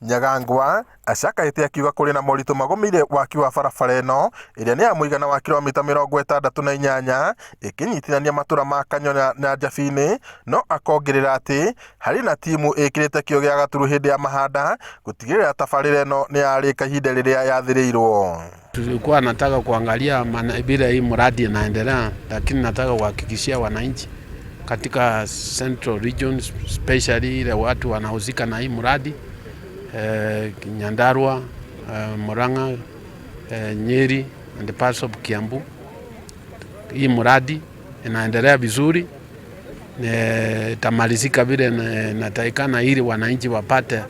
Nyagangwa acakaĩte akiuga kũrĩ na moritũ magũmĩire waki wa barabara ĩno ĩrĩa nĩ ya mũigana wa kilomita 68 ĩkĩnyitithania matũra ma Kanyona na Njabini, no akongerera atĩ harĩ na timu ĩkĩrĩte kĩo gĩa gaturu hĩndĩ ya mahanda gũtigĩrĩra tabarĩra ĩno nĩ yarĩka ihinda rĩrĩa yathĩrĩirwo. Tulikuwa nataka kuangalia vile hii mradi inaendelea, lakini nataka kuhakikishia wananchi katika Central Region, especially ile watu wanahusika na hii mradi, Nyandarua, Murang'a, Nyeri and parts of Kiambu. Hii mradi inaendelea vizuri, itamalizika vile inatakikana ili wananchi wapate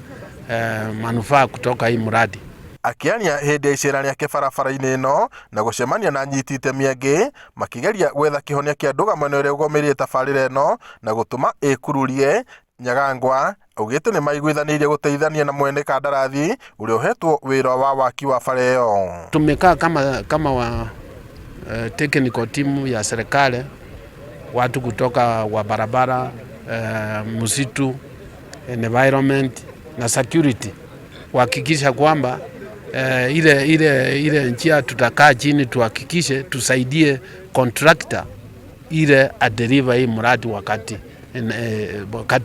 manufaa kutoka hii mradi. Akĩaria hĩndĩ ya icera rĩake barabara-inĩ ĩno na gũcemania na anyiti itemi angĩ makĩgeria gwetha kĩhonia kĩa ndũgamo ĩrĩa ĩgũmĩire tabarĩra ĩno na gũtũma ĩkururie, Nyagangwa augĩte nĩ maiguithanĩirie gũteithania na mwene kandarathi ũrĩa ũhetwo wĩra wa waki wa bara ĩyo. Tumekaa kama wa technical team ya serikali, watu kutoka wa barabara, msitu, environment na security kuhakikisha kwamba ile njia tutakaa chini tuhakikishe tusaidie contractor ile adeliver hii mradi wakati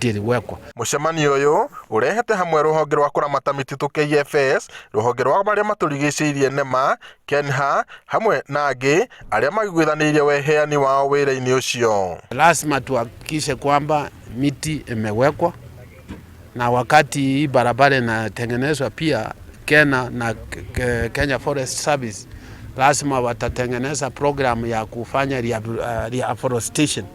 iliwekwa. Mũcemanio ũyũ ũrehete hamwe rũhonge rwa kũramata mĩtitũ KFS, rũhonge rwa marĩa matũrigicĩirie NEMA, KENHA hamwe na angĩ arĩa maiguithanĩirie weheani wao wĩra-inĩ ũcio. Lazima tuhakikishe kwamba miti imewekwa na wakati hii barabara inatengenezwa pia KeNHA na Kenya Forest Service lazima watatengeneza program ya kufanya reforestation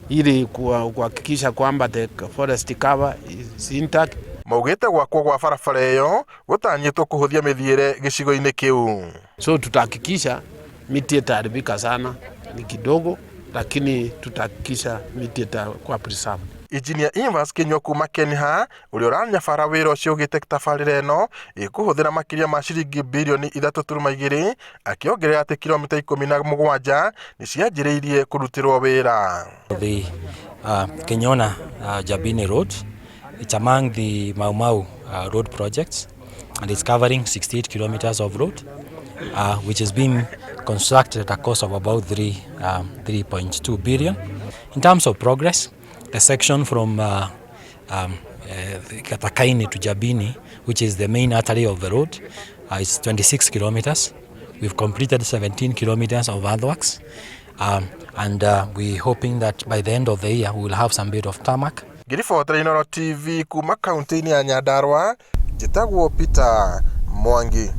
ili kuhakikisha kwamba the forest cover is intact. Maugĩte gwakwo gwa barabara ĩyo gũtanyĩtwo kũhũthia mĩthiĩre gĩcigo-inĩ kĩu. So tutahakikisha miti itaharibika sana ni kidogo, lakini tutahakikisha miti itakuwa preserved. Injinia Evans Kinyua kuma KENHA ũrĩa ũranyabara wĩra ũcio augĩte tabarĩra ĩno ĩkũhũthĩra makĩria ma ciringi birioni 3.2, akĩongerera atĩ kilomita 17 nĩ cianjĩrĩirie kũrutĩrwo wĩra. The Kenyona Jabini Road, it's among the Mau Mau road projects, and it's covering 68 kilometers of road, which is being constructed at a cost of about 3.2 billion. In terms of progress, the section from Gatakaini to Jabini, which is the main artery of the road, is 26 kilometers. We've completed 17 kilometers of earthworks, and we're hoping that by the end of the year we will have some bit of tarmac. Ngĩribotera Inooro TV kuma kaunti-inĩ ya Nyandarua, njĩtagwo Peter Mwangi.